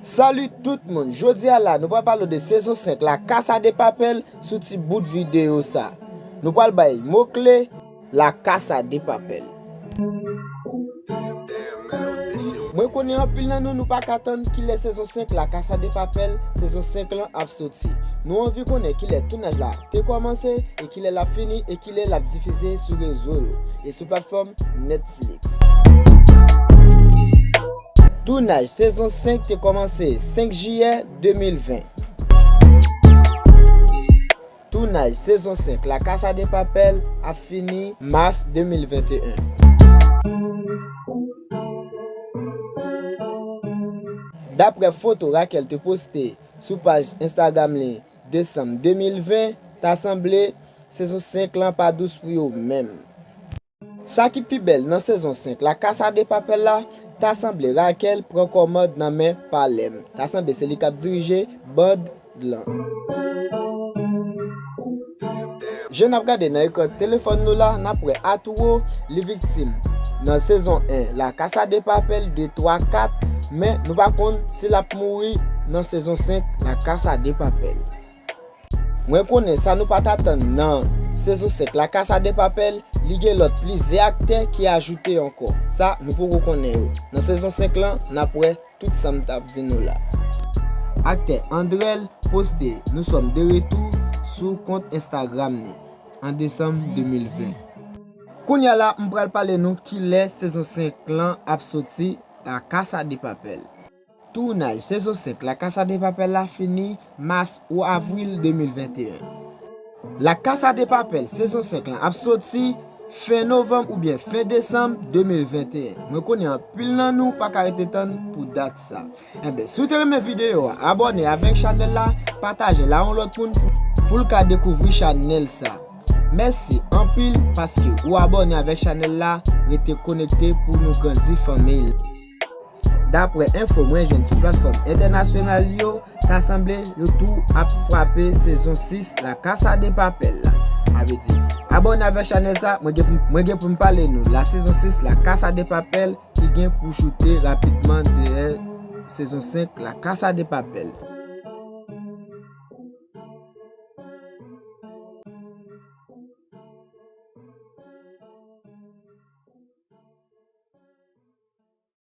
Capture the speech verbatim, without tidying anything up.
Salut tout moun, jodi a la nou pral pale de sezon senk La Casa de Papel sou ti bout videyo sa. Nou pral bay mo kle La Casa de Papel. Mwen konnen anpil nan nou, nou pa ka tann kilè sezon senk La Casa de Papel sezon senk lan ap soti. Nou anvi konnen kilè tounaj la te kòmanse e kilè l ap fini e kilè l ap difize sou rezo yo e sou platfòm Netflix. Tounaj sezon senk te kòmanse senk jiyè de mil ven. Tounaj sezon senk La Casa de Papel ap fini mas de mil venteyen. Daprè foto Raquel te poste sou paj Instagram li desanm de mil ven, ta sanble sezon senk lan pa dous pou yo menm. Sa ki pi bèl nan sezon senk La Casa de Papel la, ta sanble Raquel pran kòmand nan men Palem. Ta sanble se li k ap dirije band lan. Jan n ap gade nan ekran telefòn nou la, n ap wè Arturo, li viktim nan sezon en La Casa de Papel de twa, kat, men nou pa konn si l ap mouri nan sezon senk La Casa de Papel. Mwen konnen sa nou pa t atann nan sezon senk La Casa de Papel, li gen lòt plizyè aktè ki ajoute ankò. Sa nou poko konnen yo. Nan sezon senk lan, n ap wè tout sa m t ap di nou la. Aktè Andrel poste Nous sommes de retour sou kont Instagram ni an desanm de mil ven. Kounye a la, m pral pale nou kilè sezon senk lan ap soti La Casa de Papel. Tounaj sezon senk La Casa de Papel la fini mas ou avril de mil venteyen. La Casa de Papel sezon senk lan ap soti fen novanm oubyen fen desanm de mil venteyen. Mwen konnen anpil nan nou pa ka rete tann pou dat sa. Enben, si w te renmen videyo a, abòne avèk chanèl la, pataje l a yon lòt moun pou l ka dekouvri chanèl sa. Mèsi anpil paske ou abòne avèk chanèl la, rete konekte pou nou grandi fanmiy. Daprè enfo mwen jwenn sou platfòm entènasyonal yo, ta sanble yo tou ap frape sezon sis La Casa de Papel la. Sa vle di, abòne avèk chanèl sa, mwen gen pou, mwen gen pou m pale nou la sezon sis La Casa de Papel ki gen pou choute rapidman dèyè sezon senk La Casa de Papel.